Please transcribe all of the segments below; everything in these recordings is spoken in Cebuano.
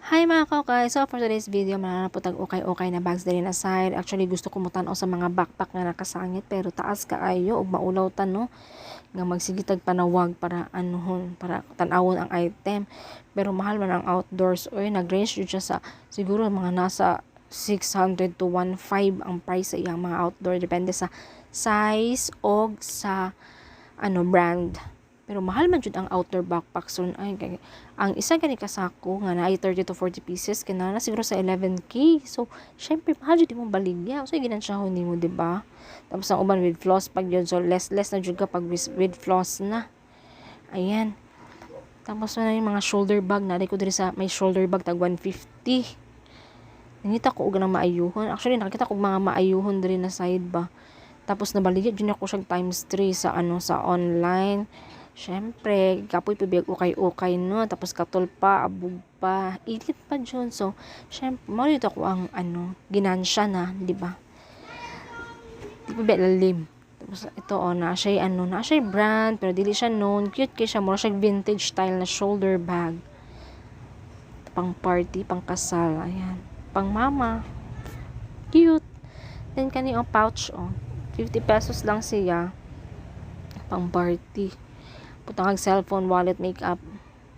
Hi, mga kaukay! So for today's video, mananap po tag ukay-ukay na bags diri na side. Actually, gusto ko mutan-aw sa mga backpack nga nakasangit, pero taas kaayo ug maulaw ta, no, nga magsige tag panawag para anuhon, para tan-awon ang item. Pero mahal man ang outdoors oy, nag-range jud siya sa siguro mga nasa 600 to 1.5 ang price sa iyang mga outdoor, depende sa size og sa ano, brand. Pero mahal man jud ang outdoor backpack. So ay kay, ang isa gani ka sako nga naay 30 to 40 pieces kay naa na siguro sa 11K. So syempre mahal jud imong baligya. So ginansyahon nimo, di ba? Tapos ang uban with floss pag yun. So less less na jud ka pag with floss na. Ayan. Tapos na yung mga shoulder bag na ko diri sa may shoulder bag tag 150. Nangita ko og nang maayuhon. Actually, nakita ko mga maayuhon diri na side ba. Tapos nabaligya jud ako siyang times 3 sa ano, sa online. Syempre, kapoy pa biyag ukay-ukay, no. Tapos katol pa, abog pa, init pa jud. So, syempre, mao dito ako ang ano, ginansya na, di ba? Di pa ba lalim. Tapos ito oh, na siya ano, na siya brand pero dili siya known. Cute kay siya, mura siya vintage style na shoulder bag. Pang party, pang kasal, ayan. Pang mama. Cute. Then kani oh, pouch oh. 50 pesos lang siya. Pang party. Butang ang cellphone, wallet, makeup.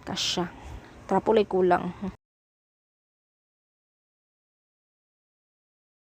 Kasya. Trapo lay kulang.